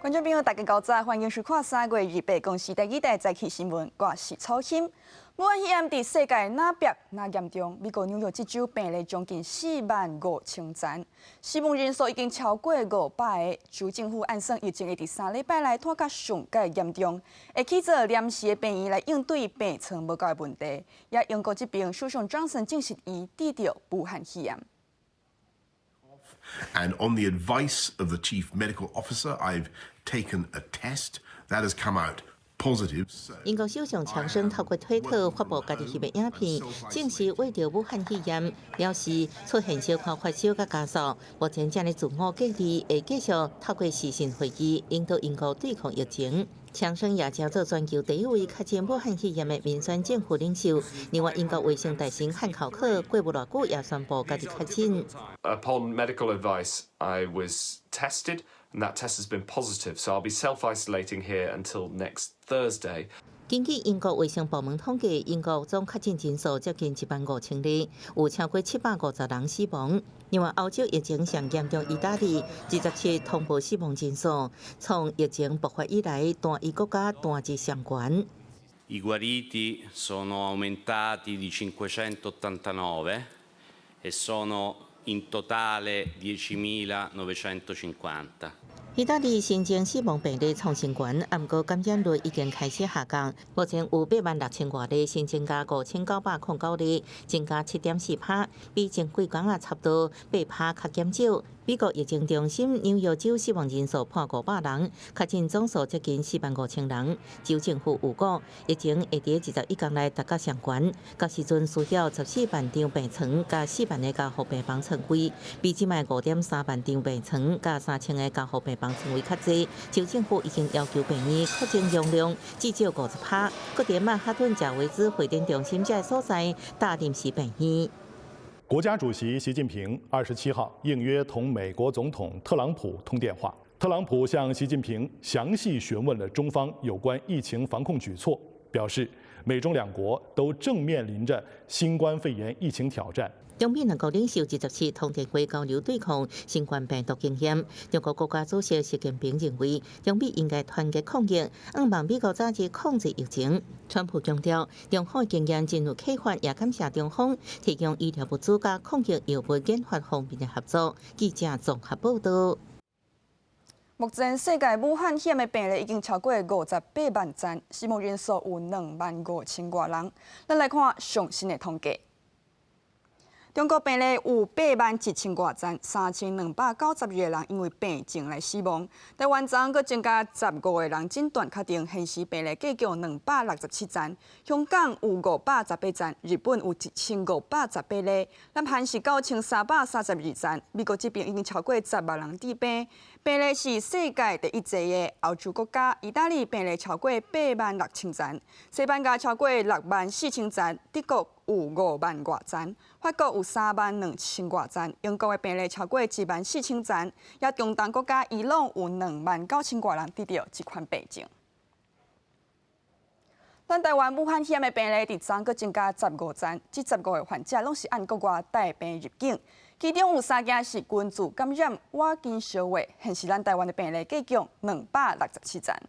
觀眾朋友，大家早，歡迎收看3月28公視第二台早起新聞，我是楚欣。武漢肺炎佇世界哪逼哪嚴重，美國紐約這週病例將近4萬5千例，死亡人數已經超過500個。州政府按算疫情會佇3禮拜內拖甲上蓋嚴重，會起做臨時的病院來應對病床無夠的問題。也英國這邊首相強生證實伊得著武漢肺炎。 And on the advice of the chief medical officer, I've taken a test that has come out positive. 英國首相強生透過推特發布家己翕的影片，證實罹著武漢肺炎，表示出現小可發燒佮咳嗽。目前正咧自我隔離，會繼續透過視訊會議領導英國對抗疫情。強生也成做全球第一位確診武漢肺炎的民選政府領袖。另外，英國衛生大臣漢考克過無偌久也宣布家己確診。 Upon medical advice, I was tested, and that test has been positive. So I'll be self-isolating here until next Thursday. 根據英國衛生部門統計，英國總確診人數接近1萬5千例，有超過750人死亡。另外，歐洲疫情上嚴重，意大利27通報死亡人數，創疫情爆發以來單一國家單日上懸。 I guariti sono aumentati di 589 e sono in totale 10.950. 意大利新增死亡病例創新懸，毋過感染率已經開始下降。目前有8萬6千外例，新增加5909例，增加7.4趴，比前幾工仔差不多8趴較減少。美國疫情中心紐約州死亡人數破500人，確診總數接近4萬5千人。州政府預估疫情會佇21工內達到上懸，到時陣需要14萬張病床佮4萬个加護病房床位，比這擺5.3萬張病床佮3000个加護病房床位較濟。州政府已經要求病院擴增容量至少50趴，閣佇曼哈頓賈維茲會展中心這个所在搭臨時病院。國家主席習近平27號應約同美國總統特朗普通電話。特朗普向習近平詳細詢問了中方有關疫情防控舉措，表示美中兩國都正面臨着新冠肺炎疫情挑戰。中美兩國領袖27通電話交流對抗新冠病毒經驗。中國國家主席習近平認為，中美應該團結抗疫，向望美國早日控制疫情。川普強調，中方經驗真有啟發，也感謝中方提供醫療物資佮抗疫藥物研發方面的合作。記者綜合報道。目前世界武漢肺炎的病例已經超過58萬例，死亡人數有2萬5千外人。咱來看上新的統計。中國病例有8萬1千外例，3292個人因為病症來死亡。台灣昨閣增加15個人診斷確定，現時病例計共267例。香港有518例，日本有1518例，南韓是9332例。美國這邊已經超過10萬人得病，病例是世界第一濟的歐洲國家，意大利病例超過8萬6千例，西班牙超過6萬4千例，德國有5萬外例，法國有3萬2千外例，英國的病例超過1萬4千例，也中東國家伊朗有2萬9千外人得著這款病症。咱台灣武漢肺炎的病例佇昨閣增加十五例，這十五個患者攏是按國外帶病入境，其中有三件是群聚感染，倚近相會，顯示咱台灣的病例計共267例。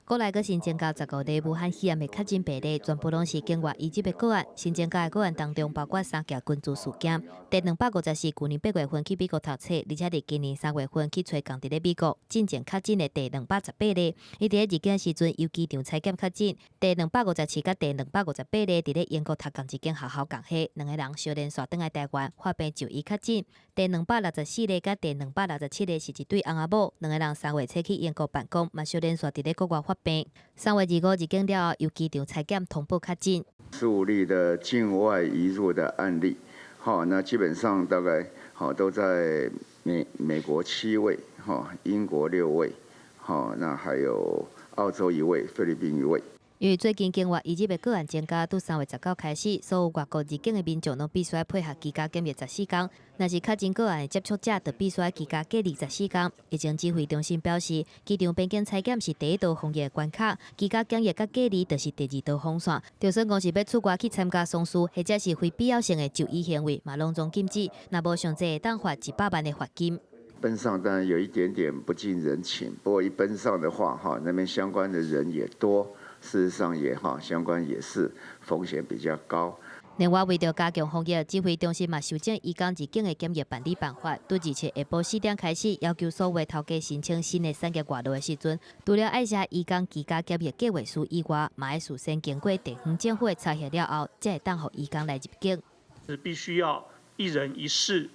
國內閣新增加十五例武漢肺炎的確診病例，全部攏是境外移入的個案。新增加的個案當中，包括三件群聚事件。第254，舊年8月份去美國讀冊，而且佇今年3月份去揣仝佇咧美國，進前確診的第218例。伊佇咧入境時陣由機場採檢確診。第257佮第258例佇咧英國讀仝一間學校仝系，兩个人相連紲轉來台灣發病就醫確診。第264例佮第267例是一對翁仔某，兩个人3月初去英國辦公，嘛相連紲佇咧國外發病。3月25入境了後，由機場採檢通報確診。15例的境外移入的案例，好，那基本上大概好都在美國7位，哈，英國6位，好，那還有澳洲一位，菲律賓一位。因為最近境外移入的個案增加，佇3月19開始，所有外國入境的民眾攏必須愛配合居家檢疫十四天。若是確診個案的接觸者，就必須愛居家隔離十四天。疫情指揮中心表示，機場邊境採檢是第一道防疫關卡，居家檢疫佮隔離就是第二道防線。就算講是欲出外去參加喪事，或者是非必要性的就醫行為，嘛攏總禁止。若無上濟會當罰100萬的罰金。奔上當然有一點點不近人情，不過一奔上的話，哈，那邊相關的人也多，事實上也哈，相關也是風險比較高。另外，為著加強防疫，指揮中心嘛修正移工入境的檢疫辦理辦法。對27下晡4點開始，要求所有頭家申請新的產業外勞的時陣，除了愛寫移工居家檢疫計劃書以外，嘛愛事先經過地方政府的查核了後，才會當予移工來入境。是必須要一人一室，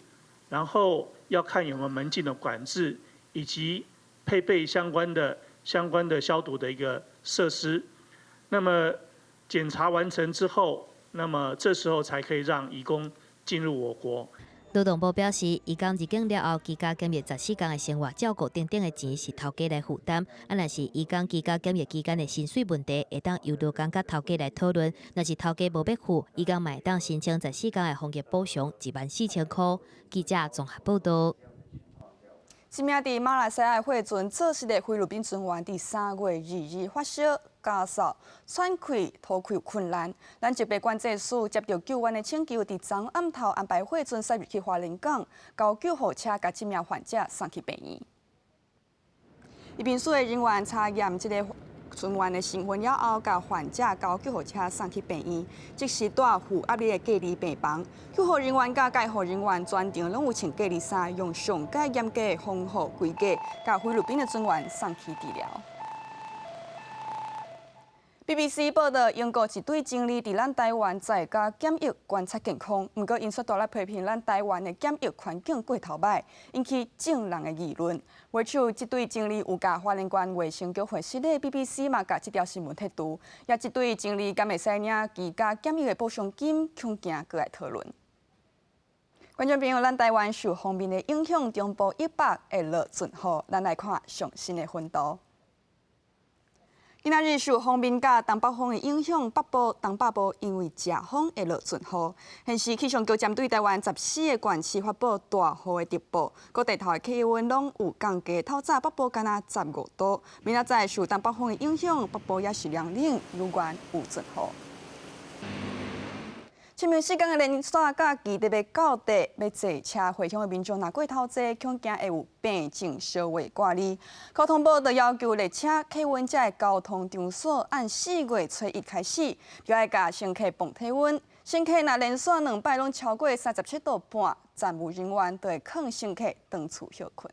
然後要看有沒有門禁的管制，以及配備相關的消毒的一個設施。那麼檢查完成之後，那麼這時候才可以讓移工進入我國。勞動部表示，移工入境了後，居家檢疫14天的生活照顧等等的錢是頭家來負擔。啊，若是移工居家檢疫期間的薪水問題，會當由勞工佮頭家來討論。若是頭家無欲付，移工嘛會當申請十四工的防疫補償14,000塊。記者綜合報道。一名佇馬來西亞貨船做事的菲律賓船員，佇3月22日發燒、咳嗽、喘氣、吐氣困難。咱疾病管制署接著救援的請求，佇昨暗頭安排貨船駛入去花蓮港，交救護車共這名患者送去病院。醫病署的人員查驗這个船員的身份了後，共患者交救護車送去病院，即時蹛負壓力的隔離病房。救護人員佮介護人員全程攏有穿隔離衫，用上蓋嚴格的防護規格，共菲律賓的船員送去治療。BBC 報道，英國一對情侶佇咱台灣在家檢疫觀察健康，毋過𪜶卻大力批評咱台灣的檢疫環境過頭䆀，引起眾人的議論。尾手，這對情侶有共花蓮縣衛生局回失禮，BBC 嘛共這條新聞撤除。也這對情侶敢會使領居家檢疫的補償金，恐驚閣來討論。觀眾朋友，咱台灣受鋒面的影響，中部以北會落陣雨，咱來看上新的溫度。今仔日受鋒面佮東北風的影響，北部、東北部因為颳風會落陣雨。現時氣象局針對台灣14個縣市發布大雨的特報，各地頭的氣溫攏有降低，透早北部干焦15度。明仔載受東北風的影響，北部也是涼冷，猶原有陣雨。清明時間的連續假期特別到底，欲坐車回鄉的民眾若過頭濟，恐驚會有病症相話掛離。交通部就要求列車、客運這交通場所按4月初一開始，就愛共乘客磅體溫。乘客若連續兩擺攏超過37.5度，站務人員就會勸乘客轉厝歇睏。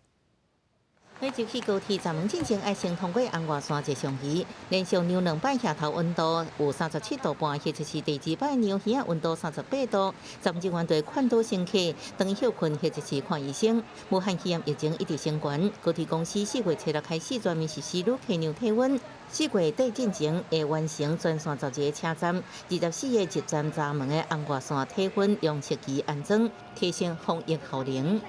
每周去高鐵閘門進前，愛先通過紅外線熱像儀，連續量兩擺額頭溫度有37.5度，或者是第二擺量耳仔溫度38度，站人員就會勸導乘客轉去歇睏或者是看醫生。武漢肺炎疫情一直升懸，高鐵公司4月初六開始全面實施旅客量體溫。4月底進前會完成全線12個車站、24個入站閘門的紅外線體溫量測儀安裝，提升防疫效能。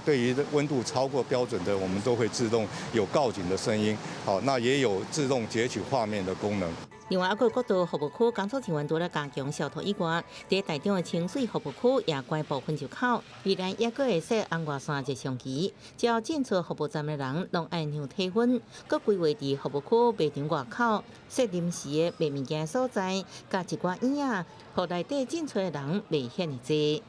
對於溫度超過標準的，我們都會自動有告警的聲音，好，那也有自動截取畫面的功能。另外，猶閣國道服務區工作人員除了加強消毒以外，佇台中的清水服務區也關部分入口，未來猶閣會設紅外線熱像儀，只要進出服務站的人，攏愛量體溫。閣規劃佇服務區賣場外口設臨時的賣物件所在，佮一寡椅仔，予內底進出的人袂遐爾濟。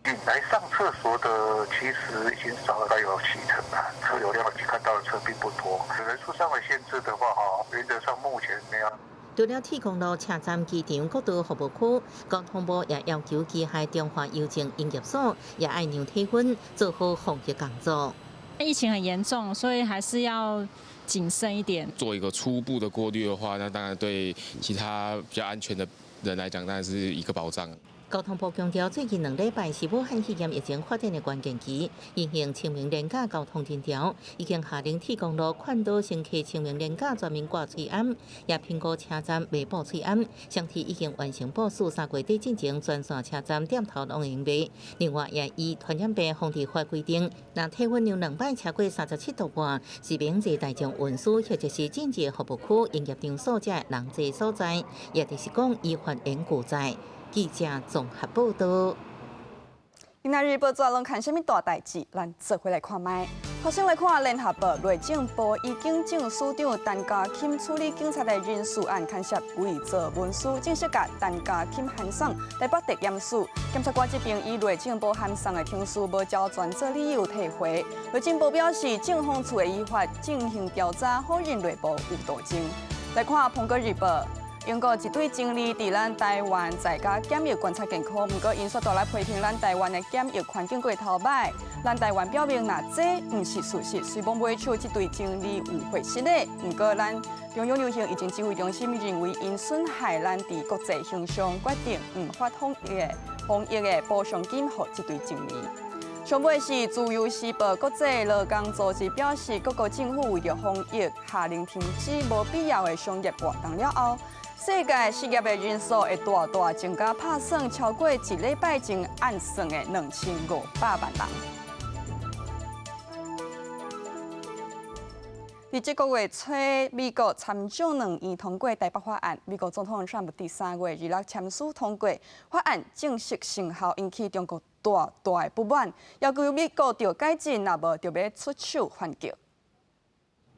來上廁所的其實已經少了大概有7成了，車流量看到的車並不多。人數上的限制的話，哈，原則上目前沒有。除了鐵公路車站、機場、國道服務區，交通部也要求旗下中華郵政營業所也愛量體溫，做好防疫工作。疫情很嚴重，所以還是要謹慎一點。做一個初步的過濾的話，那當然對其他比較安全的人來講，當然是一個保障。交通部強調，最近2禮拜是武漢肺炎疫情發展的關鍵期，因應清明連假交通人潮，已經下令鐵公路勸導乘客清明連假全面掛喙罨，也評估車站袂布喙罨，雙鐵已經完成部署，3月底進前全線車站店頭攏會賣。另外，也依傳染病防治法規定，若體溫量兩擺超過37.5度，是免坐大眾運輸或者是進入服務區營業場所這人濟所在，也就是講依法應拒載。記者綜合報道。今仔日報紙攏看啥物大代誌？咱做伙來看覓。頭先來看聯合報，內政部以警政署長陳家欽處理警察的人事案牽涉偽造文書，正式共陳家欽函送台北地檢署。檢察官這邊以內政部函送的程序無交全做理由退回。內政部表示，政風處會依法進行調查，否認內部有鬥爭。來看《蘋果日報》。英國一對情侶佇咱台灣在家檢疫觀察健康，毋過𪜶煞帶來批評咱台灣的檢疫環境過頭䆀。咱台灣表明，若這毋是事實，雖罔袂手這對情侶有血實的，毋過咱中央流行疫情指揮中心認為，𪜶損害咱佇國際形象，決定毋發防疫的補償金予這對情侶。上尾是自由時報國際勞工組織表示，各國政府為著防疫下令停止無必要的商業活動了後，世界失業的人數會大大增加，拍算超過一禮拜前按算的2500萬人。佇這個月初，美國參眾兩院通過台北法案，美國總統川普佇3月26簽署通過法案，正式生效，引起中國大大的不滿，要求美國著改進，若無就欲出手反擊。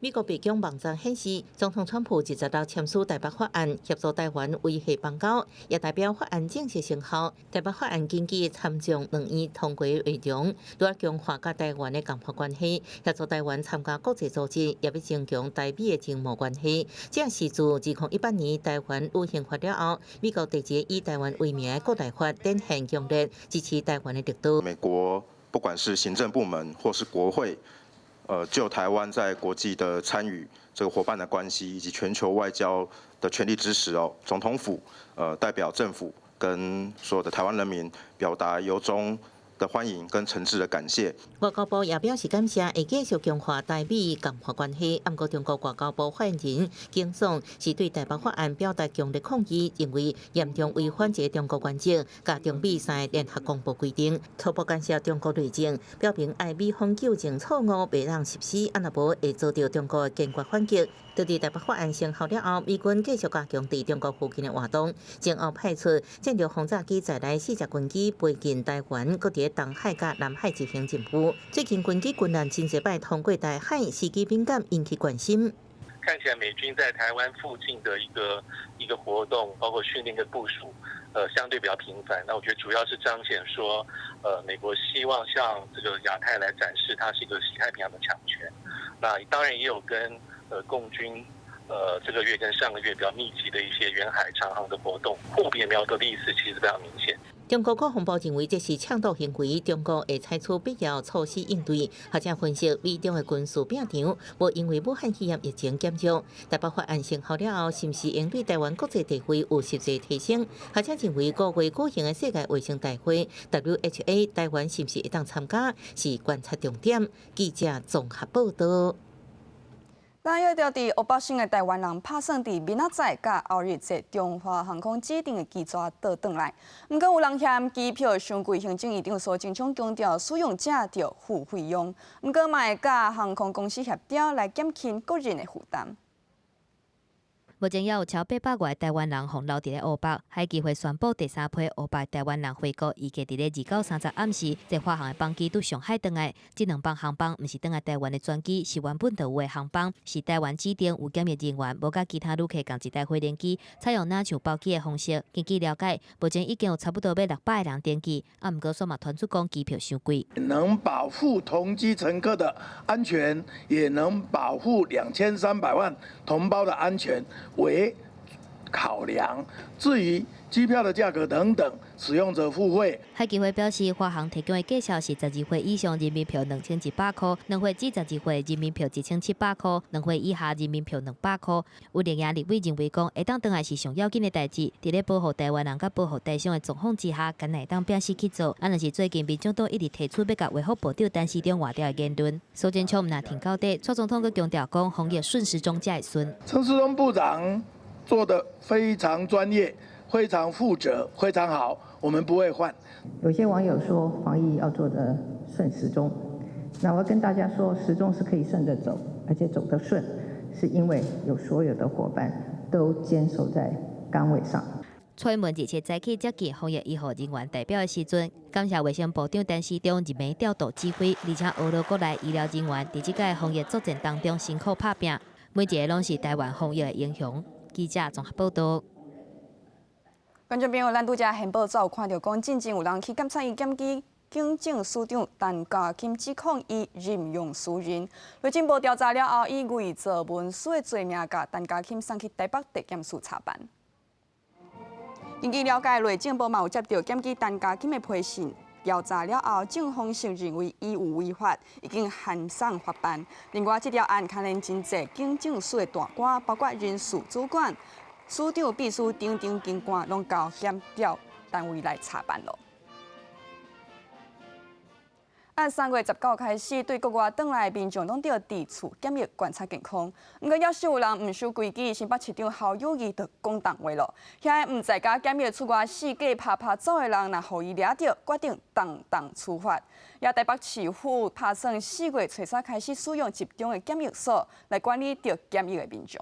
美國白宮網站顯示，總統川普26簽署台北法案，協助台灣維繫邦交，也代表法案正式生效。台北法案根據參眾兩院通過內容，除了強化佮台灣的談判關係，協助台灣參加國際組織，也欲增強台美的經貿關係。這是自2018年台灣旅行法了後，美國第一個以台灣為名的國內法，展現強烈支持台灣的力度。美國不管是行政部門或是國會，就台灣在國際的參與、這個夥伴的關係以及全球外交的全力支持哦，總統府代表政府跟所有的台灣人民表達由衷的歡迎跟誠摯的感謝。外交部也表示感謝，會繼續強化台美談判關係。毋過中國外交部發言人耿爽是對台北法案表達強烈抗議，認為嚴重違反一個中國原則，佮中美三个聯合公報規定，初步干涉中國內政，表明愛美方糾正錯誤，袂當實施，啊若無會遭到中國堅決反擊。佇台北法案生效了後，美軍繼續加強佇中國附近的活動，前後派出戰略轟炸機在內四架軍機飛近台灣，閣佇東海佮南海執行任務。最近軍機軍艦真濟擺通過台海，時機敏感，引起關心。看起來美軍在台灣附近的一個活動，包括訓練跟部署，相對比較頻繁。那我覺得主要是彰顯說，美國希望向這個亞太來展示它是一個西太平洋的強權。那當然也有跟共軍，這個月跟上個月比較密集的一些遠海長航的活動，互別苗頭的意思其實非常明顯。中國國防部認為這是搶渡行為，中國會採取必要措施應對。學者分析，美中的軍事拼場，無因為武漢肺炎疫情減弱。台北法案生效了後，是毋是應對台灣國際地位有實際提升？學者認為，五月舉行的世界衛生大會（WHA），台灣是毋是會當參加，是觀察重點。記者綜合報道。咱約著佇湖北省的台灣人拍算佇明仔載佮後日坐中華航空指定的機座倒轉來，毋過有人嫌機票傷貴，行政院長蘇貞昌強調使用者著付費用，毋過嘛會佮航空公司協調來減輕國人的負擔。目前猶有超800外台灣人予留佇咧湖北，海基會宣布第三批湖北台灣人回國，預計佇咧29、30暗時，坐華航的班機對上海轉來。這兩班航班毋是轉來台灣的專機，是原本就有的航班，是台灣指定有檢疫人員，無佮其他旅客仝一台飛行機，採用若像包機的方式。根據了解，目前已經有差不多欲600個人登記，啊，毋過煞嘛傳出講機票傷貴。能保護同機乘客的安全，也能保護2300萬同胞的安全為考量，至於機票的價格等等，使用者付費。海基會表示，華航提供的介紹是12歲以上人民票2100塊，2歲至12歲人民票1700塊，2歲以下人民票200塊。有綠營立委認為講，會當轉來是上要緊的代誌，佇咧保護台灣人佮保護台商的狀況之下，敢若會當拼死去做。啊，若是最近民眾黨一直提出欲共衛福部長陳時中換掉的言論，蘇貞昌毋若停到底，蔡總統閣強調講，防疫順時鐘才會順。陳時中部長做得非常專業，非常負責，非常好，我們不會換。有些網友說防疫要做得順時鐘，那我要跟大家說，時鐘是可以順着走，而且走得順，是因為有所有的夥伴都堅守在崗位上。崔文27早起接見防疫醫護人員代表的時陣，感謝衛生部長陳時中入暝調度指揮，而且呵咾國內醫療人員佇這擺防疫作戰當中辛苦拍拚，每一个攏是台灣防疫的英雄。記者綜合報道。觀眾朋友，咱拄才現報紙有看著講，進前有人去檢察院檢舉警政署長陳家欽指控伊濫用私人。內政部調查了後，以偽造文書的罪名，共陳家欽送去台北地檢署查辦。根據了解，內政部嘛有接著檢舉陳家欽的批信，調查了後，正方承認為伊有違法，已經函送法辦。另外，這條案牽連真濟警政署的大官，包括人事主管、署長、秘書等等警官，攏交檢調單位來查辦囉。按3月19開始，對國外轉來的民眾攏著佇厝檢疫觀察健康。毋過，猶是有人毋守規矩，新北市長侯友宜就講重話囉。遐個毋在家檢疫出外四界趴趴走的人，若予伊掠著，決定重重處罰。也台北市府拍算4月初三開始使用集中的檢疫所來管理著檢疫的民眾。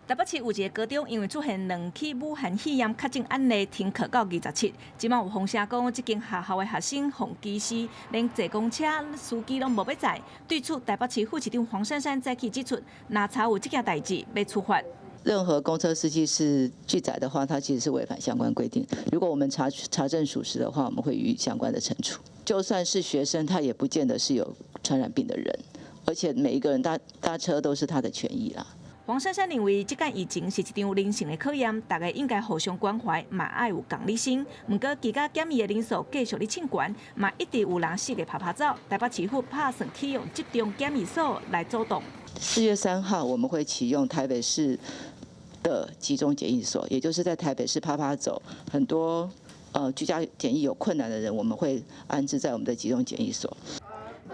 台北市有一个高中，因為出現兩起武漢肺炎確診案例，停課到27。這馬有風聲講，這間學校的學生予歧視，連坐公車司機攏無欲載。對此，台北市副市長黃珊珊早起指出，若查有這件代誌，欲處罰。任何公車司機是拒載的話，他其實是違反相關規定。如果我們查證屬實的話，我們會予以相關的懲處。就算是學生，他也不見得是有傳染病的人，而且每一個人搭車都是他的權益啦。黃珊珊認為，這擺疫情是一場人性的考驗，大家應該互相關懷，嘛愛有同理心。毋過，居家檢疫的人數繼續咧衝懸，嘛一直有人四界趴趴走。台北市府拍算啟用集中檢疫所來阻擋。4月3號，我們會啟用台北市的集中檢疫所，也就是在台北市趴趴走，很多居家檢疫有困難的人，我們會安置在我們的集中檢疫所。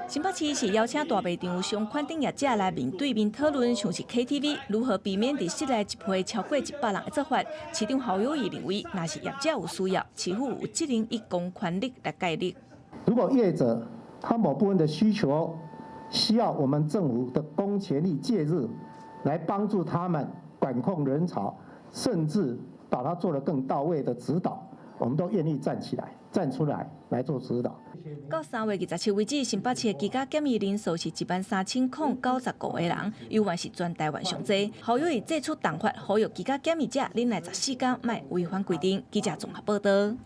新北市是邀請大賣場相關頂業者來面對面討論，像是 KTV 如何避免佇室內一批超過100人的做法。市長侯友宜認為，若是業者有需要，市府有責任以公權力來介入。如果業者他某部分的需求需要我們政府的公權力介入，來幫助他們管控人潮，甚至把它做得更到位的指導，我們都願意站起來、站出來來做指導。到3月27為止，新北市的居家檢疫人數是13,095個人，猶原是全台灣上濟。侯友宜祭出重罰，呼籲居家檢疫者忍耐14天，莫違反規定。記者綜合報道。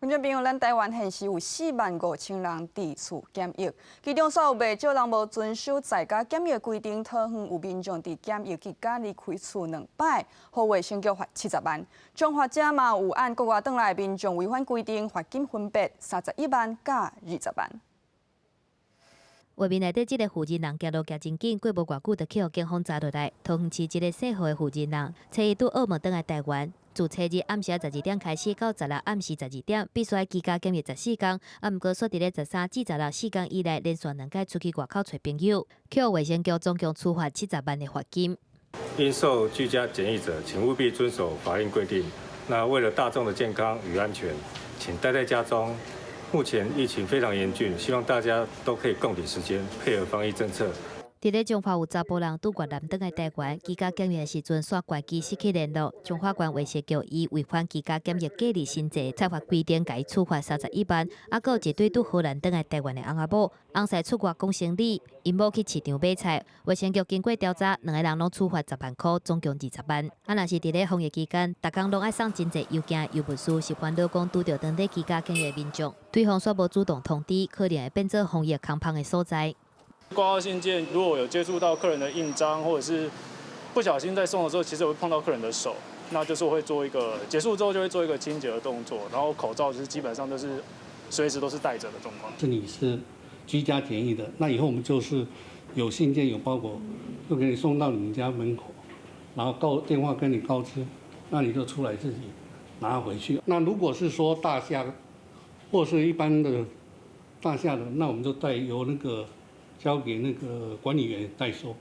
觀眾朋友，咱台灣現時有4萬5千人佇厝檢疫，其中煞有袂少人無遵守在家檢疫規定，桃園有民眾佇檢疫期間離開厝兩擺，予衛生局罰70萬。彰化遮嘛有按國外轉來民眾違反規定，罰金分別31萬佮20萬。畫面內底這个負責人行路行真緊，過無偌久就去予警方查落來。桃園市一个姓何的負責人，初一拄澳門轉來台灣，自初二暗時12點開始到十六暗時12點，必須愛居家檢疫14天。啊，毋過煞佇咧13至164工以內，連續兩擺出去外口揣朋友，去予衛生局總共處罰70萬的罰金。應受居家檢疫者，請務必遵守法令規定。那為了大眾的健康與安全，請待在家中。目前疫情非常嚴峻，希望大家都可以共體時艱，配合防疫政策。佇咧彰化有查埔人拄越南轉來台灣，居家檢疫的時陣，煞關機失去聯絡。彰化縣衛生局以違反居家檢疫隔離新制裁罰規定，共伊處罰31萬。啊，閣有一對拄荷蘭轉來台灣的翁仔某，翁婿出外講生理，𪜶某去市場買菜。衛生局經過調查，兩个人攏處罰10萬箍，總共20萬。啊，若是佇咧防疫期間，逐工攏愛送真濟郵件、郵文書，是煩惱講拄著當地居家檢疫民眾，對方煞無主動通知，可能會變做防疫空縫的所在。掛號信件如果有接觸到客人的印章，或者是不小心在送的時候，其實會碰到客人的手，那就是會做一個結束之後就會做一個清潔的動作，然後口罩就是基本上都是隨時都是戴著的狀況。這裡是居家檢疫的，那以後我們就是有信件有包裹，都給你送到你們家門口，然後告電話跟你告知，那你就出來自己拿回去。那如果是說大廈或是一般的大廈的，那我們就帶由那個。交給那個管理員代收。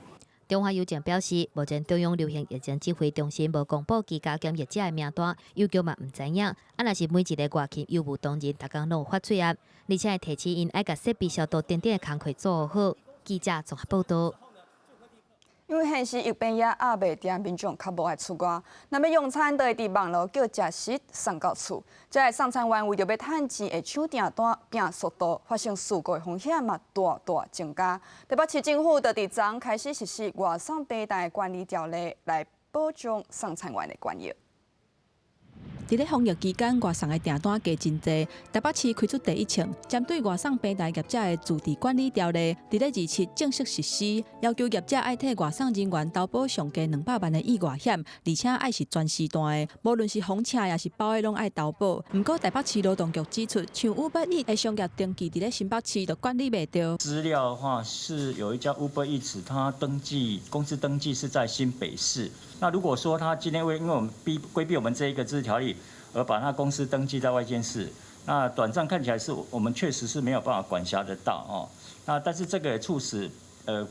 中華郵政表示，目前中央流行疫情指揮中心無公布居家檢疫者的名單，郵局嘛毋知影。啊，若是每一个外勤郵務同仁，逐工攏有發喙罈，而且會提醒𪜶愛共設備消毒等等的工課做好。記者綜合報道。因為現時疫病也壓袂定，民眾較無愛出外，若欲用餐，就會佇網路叫食食送到厝。這个送餐員為著欲趁錢，會搶訂單、拼速度，發生事故的風險嘛大大增加。台北市政府就佇昨昏開始實施外送平台管理條例，來保障送餐員的權益。佇咧防疫期間，外送的訂單加真濟。台北市開出第一槍，針對外送平台業者的自治管理條例，佇咧27正式實施，要求業者愛替外送人員投保上低200萬的意外險，而且愛是全時段的，無論是風車抑是包的，攏愛投保。毋過台北市勞動局指出，像 Uber Eats 的商業登記佇咧新北市就管理袂著。資料的話，是有一家 Uber Eats，它登記公司登記是在新北市。那如果說他今天為因為我們逼規避我們這一個自治條例，而把他公司登記在外縣市，那短暫看起來是我們確實是沒有辦法管轄得到哦。那但是這個也促使，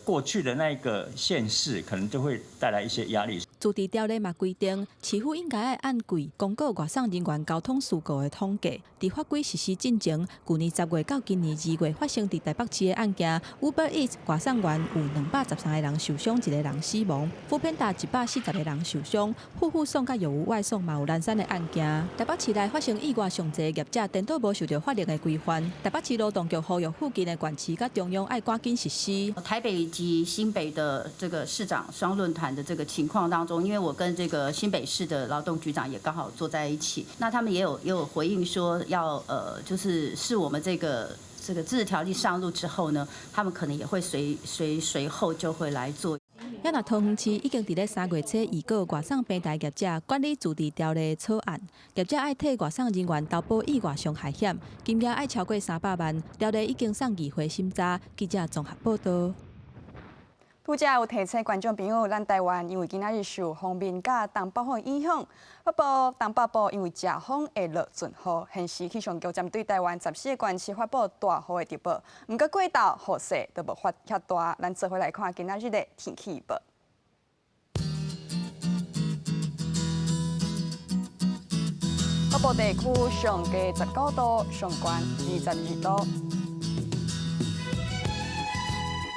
過去的那個縣市可能就會帶來一些壓力。自治條例嘛規定，市府應該愛按季公告外送人員交通事故的統計。佇法規實施進前，舊年10月到今年2月發生佇台北市的案件，Uber Eats 外送員有213個人受傷，一個人死亡；foodpanda 140個人受傷，富富送佮藥物外送嘛有難產的案件。台北市內發生意外上濟業者，顛倒無受著法令的規範。台北市勞動局呼籲附近的縣市佮中央愛趕緊實施。台北及新北的這個市長雙論壇的這個情況當中，因為我跟這個新北市的勞動局長也剛好坐在一起，那他們也有回應說要就是是我們這個自治條例上路之後呢，他們可能也會隨後就會來做。也若桃園市已經佇咧3月初預告外送平台業者管理自治條例草案，業者愛替外送人員投保意外傷害險，金額愛超過300萬。條例已經送議會審查。記者綜合報道。拄才有提醒觀眾朋友，咱台灣因為今仔日受鋒面佮東北風影響，北部、東北部因為飧風會落陣雨。現時氣象局針對台灣14個縣市發布大雨的預報，毋過過晝雨勢都無發遐大。咱做伙來看今仔日的天氣預報。北部地區上低19度，上懸22度。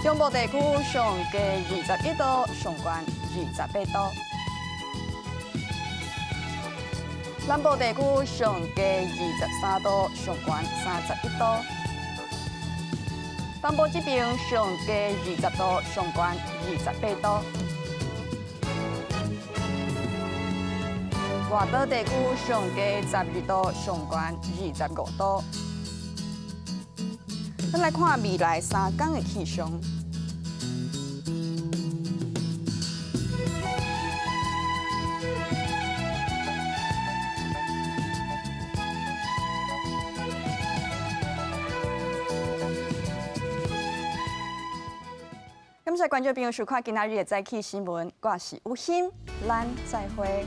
中部地區上低21度，上懸28度。南部地區上低23度，上懸31度。東部這邊上低20度，上懸28度。外島地區上低12度，上懸25度。咱來看未來3天的氣象。感謝觀眾朋友收看今仔日的早起新聞，我是吳欣，咱再會。